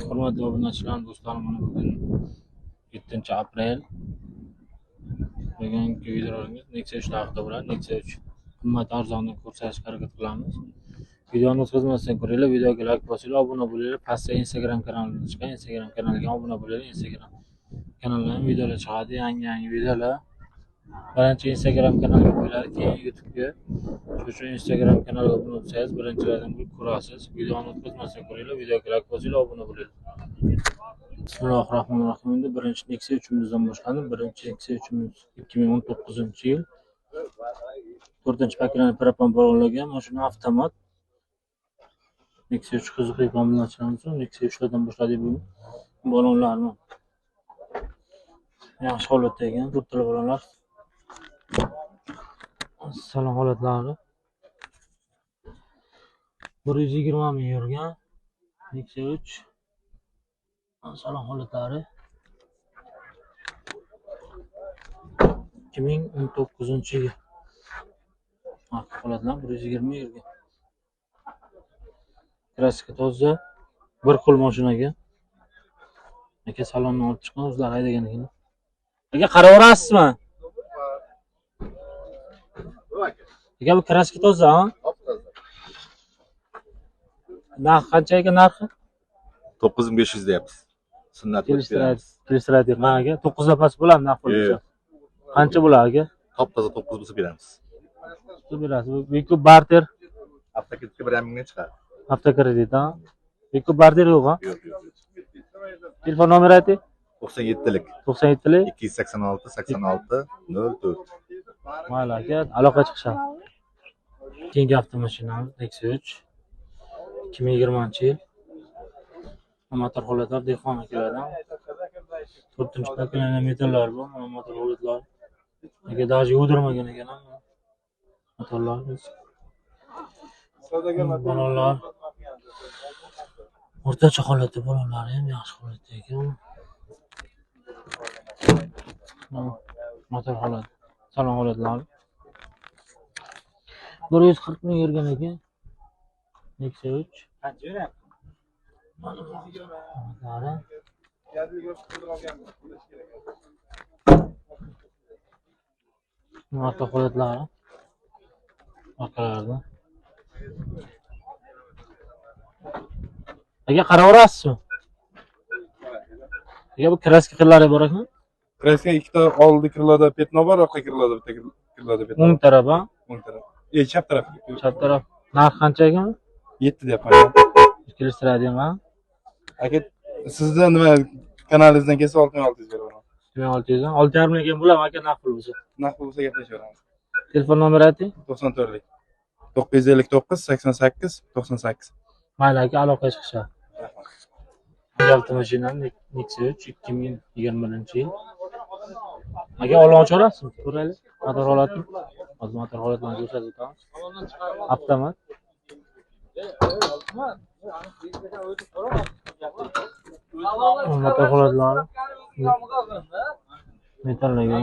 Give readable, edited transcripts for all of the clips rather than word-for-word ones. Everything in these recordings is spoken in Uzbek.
Alaykum hurmatli obunachilar, do'stlarim, mana bugun 7 aprel. Bugungi videolarimiz Nexia 3 haqida bo'ladi. Nexia 3 qimmat, arzonni ko'rsatishga harakat qilamiz. Videoni o'tkazmasdan ko'ringlar, videoga like bosinglar, obuna bo'linglar. Pastda Instagram kanalimiz chiqqan, Instagram kanaliga obuna bo'linglar. Instagram kanaldan ham videolar chiqadi, yangi-yangi videolar. Birinchi Instagram kanaliga qo'yiladi, keyin YouTube'ga. Shuning uchun Instagram kanaliga obuna bo'lsangiz, birinchilardan bo'lib ko'rasiz. Videoni o'tkazmasdan ko'ringlar, videoga like bosinglar, obuna bo'linglar. Bismillahirrohmanirrohim. Endi birinchi Nexia 3imizdan boshlandi. Birinchi Nexia 3imiz 2019-yil. 4-pokolение propan ballonlarga mashina, avtomat. Nexia 3 qiziqli bilan ochamiz. Nexia 3lardan boshladik bugun. Ballonlarni yaxshi holatda ekan, to'rttala ballonlar. Salon holatlari. 120 ming yurgan Nexia 3. Salon holatlari 2019-yil. Arka holatlar 120 yurgan. Kraska toza, bir qo'l mashinaga. Aka salonni olib chiqqan, o'zlari haydagan ekan. Aka qaraverasizmi? Aka bu kraska toza, ha? Narxi qancha ekan narxi? 9500 deyapmiz. Sunnat qilib beramiz. Kelishtiradi, ha aka. 9 dan past bo'ladimi narx bo'yicha? Qancha bo'ladi aka? Top toza 9 bo'lsa beramiz. Shu berasiz. Beko barter, Avtokreditga 1,5 mingdan chiqadi. Avtokredit, ha? Beko barter yo'q, ha? Yo'q, yo'q. Telefon nomeri ayting. 97lik 97lik 286 86 04. Mayli aka, aloqa chiqishadi. Keyingi avtomashinamiz Nexia 3 2020-yil. Motor holatlar dehqon akalardan. 4-pokolение metallar bu, mana motor holatlar. Aka даже yuvdirmagan ekan ham motorlar. Balonlar o'rtacha holatda, balonlari ham yaxshi holatda ekan. Motor holat, salon holatlari. 140 ming yurgan ekan. Nexia 3. Qancha yuryapti? Holatlari. Motor holatlari. Orqalarida. Aka qaraverasizmi? Aka bu kraska qillari bor ekan. Kraska ikkita oldi крыло da пятно bor, orqa крыло da bitta крыло da пятно. O'ng taraf, ha? O'ng taraf. Chap taraf. Chap taraf. Narx qancha ekan? 7 deyapman. Kelishtiradigan, ha? Aka, sizda nima kanalingizdan kelsa 6600 beraman. 2600 dan 6,5 ekan bo'ladimi aka naqd pul bo'lsa? Naqd bo'lsa gaplashaveramiz. Telefon nomeri ayting. 94lik. 959 88 98. Mayli aka, aloqa chiqishadi. Avtomashinam Nexia 3 2021-yil. Aka olib ochaverasizmi? Ko'raylik. Motor holatini. Hozir motor holatini ko'rsatib o'tamiz. Avtomat. Motor holatlari. Metallarga.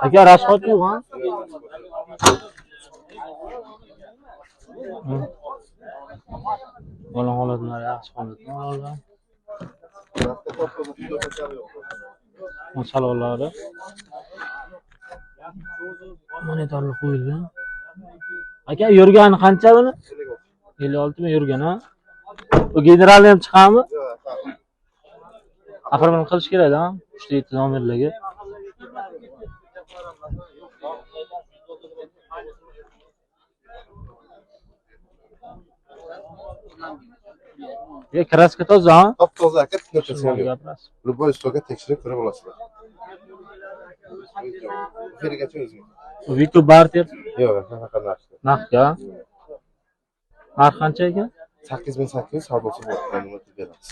Aka расход yo'q, ha? Balon holatlari yaxshi holatda. Salonlari monitorli qo'yilgan. Aka yurgani qancha buni? 56 ming yurgan, ha? Bu generalni ham chiqadimi? Оформление qilish kerak, ha? 3 nomerlarga. Kraska toza, ha? Top toza aka, knopkasi yo'q. Gapirasiz. Любой stoga tekshirib ko'rib olasizlar. Efirgacha o'zing. Viko barter Yo'q, aka, faqat narxda. Naqdga. Narx qancha ekan? 8800 savdosi bor, nima qilib beramiz.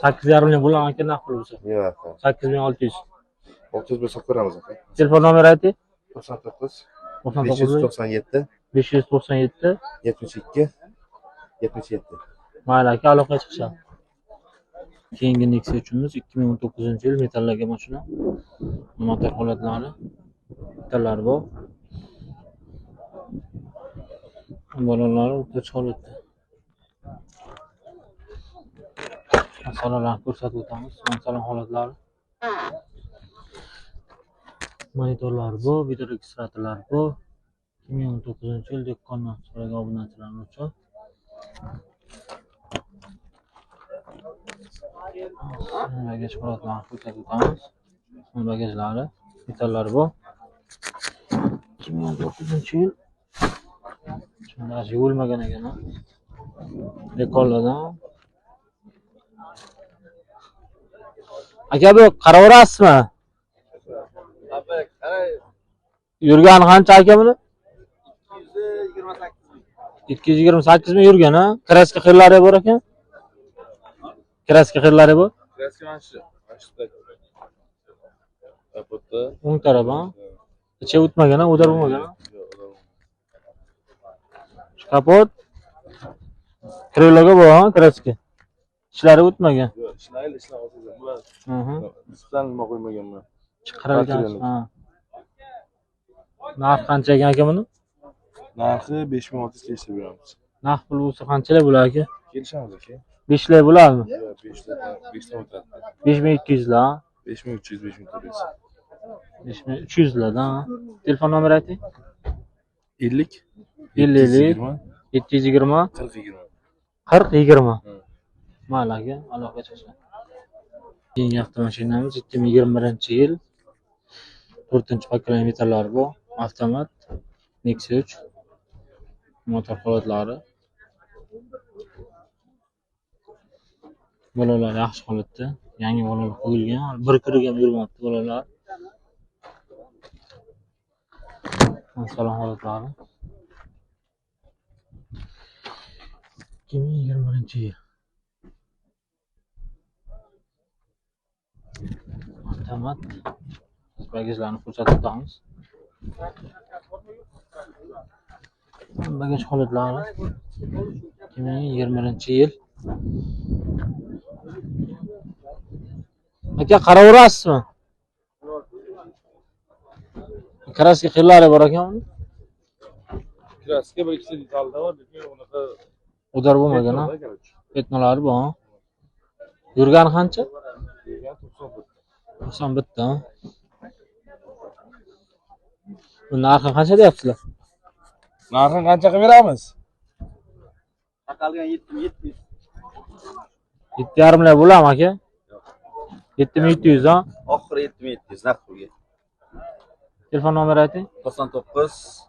8,5 ming bo'ladi aka naqd pul bo'lsa. Yo'q aka. 8600. 600 bo'lsa ko'ramiz aka. Telefon nomeri ayting. 99 99 597 597 72 77. Mayli aka, aloqa chiqishadi. Keyingi Nexia 3imiz 2019-yil metallarga mashina. Motor holatlari, metallari bor. Balonlari o'rtacha holatda. Salonlarni ko'rsatib o'tamiz. Salon holatlari. Monitorlar bu, video registratorlar bu. 2019-yil dehqondan so'ragan obunachilarimiz uchun. Bagaj holatlarini ko'rsatib o'tamiz. Bagajlari, detallari bu. 2019-yil. Shunda yuvilmagan ekan. Dekollardan. Aka bu qaraverasizmi? Yurgani qancha aka buni? 228 ming yurgan, ha? Kraska xirlari bor ekan. Kraska xirlari bor. Kraska mana shu. Kapotda. O'ng taraf, ha? Ichi o'tmagan, ha? Udar bo'lmagan, ha? Shu kapot kriloga bor, ha, kraska. Ishlari o'tmagan. Yo'q, ishlari ishlab olsangiz bular. Nisbatan nima qo'ymaganman. Chiqarilgan, ha. Narx qancha ekan aka buni? Narxi 5600 kelishib beramiz. Narx pul bo'lsa qanchalar bo'ladi aka? Kelishamiz aka. 5 lar bo'ladimi? Yo'q, 5 lar, 5 dan o'tadi. 5200 lar. 5300, 5400. 5300 lardan. Telefon nomeri ayting. 50 50 720 40 20. 40 20. Mayli aka, aloqaga chiqishsin. Keyingi avtomashinamiz 2021-yil 4-pokoleniya metallari bu, avtomat Nexia 3 motor holatlari. Bolalar yaxshi holatda, yangi bolalar qo'yilgan, bir kiriga ham yurmabdi bolalar. Salon holatlari. 2021-yil. Avtomat bagajlarni ko'rsatib o'tamiz. Bagaj holatlari 2021-yil. Aka qaraverasizmi? Kraska xillari bor ekanmi? Kraska bir ikkita detalda bor, lekin unaqa udar bo'lmagan, ha? Petnolari bor. Yurgani qancha? Yurgani 91. 91 ta. Bu narxi qancha deyapsizlar? Narxini qancha qilib beramiz? Qolgan 7700. 7,5 lar bo'ladimi aka? 7700, ha? Oxiri 7700 naqd pulga. Telefon nomeri ayting. 99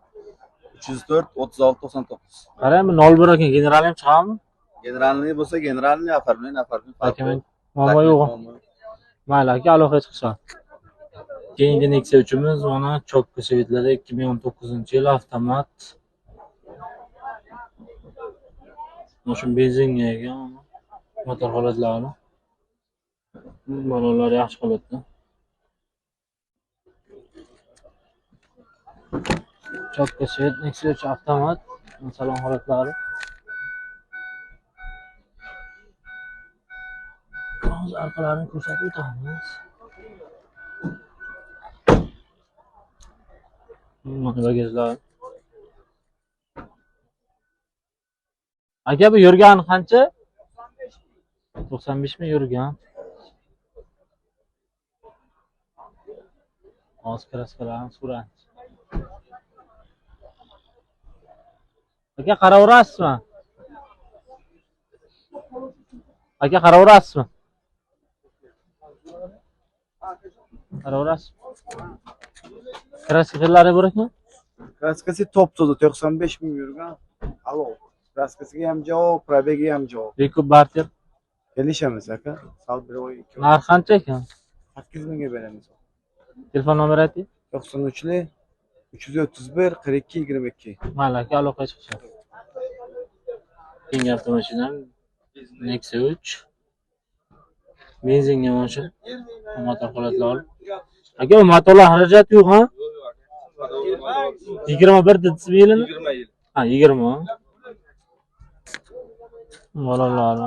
304 36 99. Qarang, bu 01 ekan, general ham chiqadimi? Generalniy bo'lsa generalniy, оформление, оформление. Dokument muammo yo'q. Mayli aka, aloqaga chiqsa. Keyingi Nexia 3imiz mana chokka svetlarda 2019-yil avtomat. Mana shu benzinga ekan, motor holatlari. Bolalar yaxshi holatda. Chokka svet Nexia 3 avtomat, salon holatlari. Hozir orqalarini ko'rsatib o'tamiz. Mana bagajlar. Aka bu yurgani qancha? 95 ming yurgan. Hozir kraskalarni suramiz. Aka qaraverasizmi? Aka qaraverasizmi? Qaraverasiz. Kraska xillari bor ekan? Kraskasi top toza 95 ming yurgan. Alo. Kraskasiga ham javob, probegiga ham javob. Bekup barter. Kelishamiz aka. Sal bir oy 2 oy. Narxi qancha ekan? 8 mingga beramiz. Telefon nomeri ayting. 93 331 42 22. Mayli aka, aloqaga chiqishadi. Keyingi avtomashinam Nexia 3. Benzinga mashina. Motor holatlari. Aka, bu motorlar xarajat yo'q, ha? 21 dedizmi yilini? 20 yil. Ha, 20. Bolalar.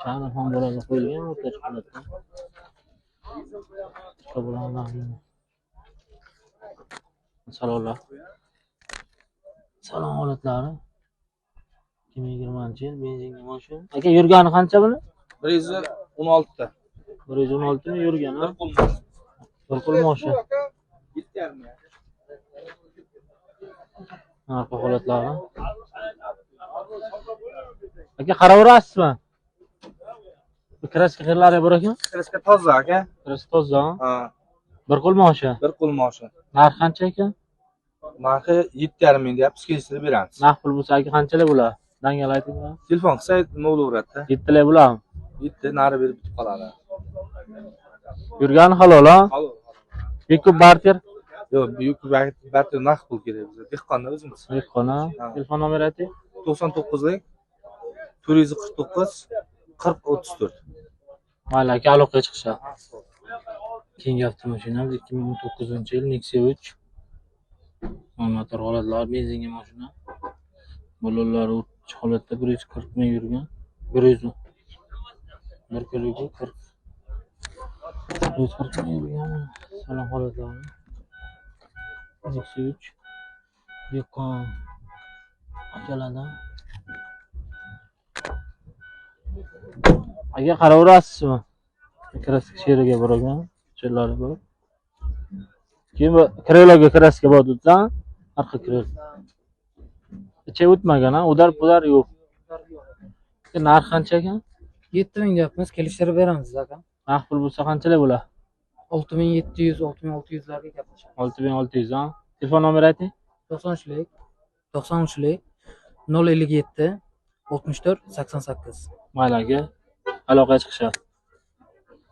Chani ham bolalar qo'yilgan o'rtacha holatda. Salonlar. Salon holatlari. 2020-yil benzinga mashina. Aka, yurgani qancha buni? 116 ta. 116 ming yurgan, ha? Bir qo'l moshi. Bir qo'l moshi. 7,5 ming. Narxi holatlari. Aka, qaraverasizmi? Bu краска xirlari bor ekan. Краска toza, aka. Краска toza, ha? Ha, Bir qo'l moshi. Bir qo'l moshi. Narxi qancha ekan? Narxi 7,5 ming deyapmiz, kelishtirib beramiz. Naqd pul bo'lsa, aka, qanchalik bo'ladi? Dangal ayting. Telefon qilsa nima bo'laveradi? Yettilik bo'ladimi? Yetti nari berib bitib qoladi. Yurgani halol, ha? Halol. Bekup barter. Yo'q, buyuk barter, naqd pul kerak bizga. Dehqonda o'zimiz. Dehqon, ha? Ha. Telefon nomeri ayting. 99lik 449 40 34. Mayli, aka, aloqaga chiqishadi. Keyingi avtomashinamiz 2019-yil Nexia 3. Motor holatlari, benzinga mashina. Ballonlari o'rtacha holatda, 140 ming yurgan. 100 bir круг i 40 140 ming yurgan. Salon holatlari. Nexia 3. Dehqon akalardan. Aka, qaraverasizmi? Краска sheriga bor ekan. Sherlari bor. Keyin bu крыло ga краска bor debsan, orqa крыло. Ichi o'tmagan, ha? Удар pudar yo'q. Narxi qancha ekan? 7000 deyapmiz, kelishtirib beramiz, aka. Naqd pul bo'lsa qanchalik bo'ladi? 6700, 6600larga gaplashamiz. 6600, ha? Telefon nomeri ayting. 93lik 93lik 057 64 88. Mayli, aka. Aloqaga chiqishadi.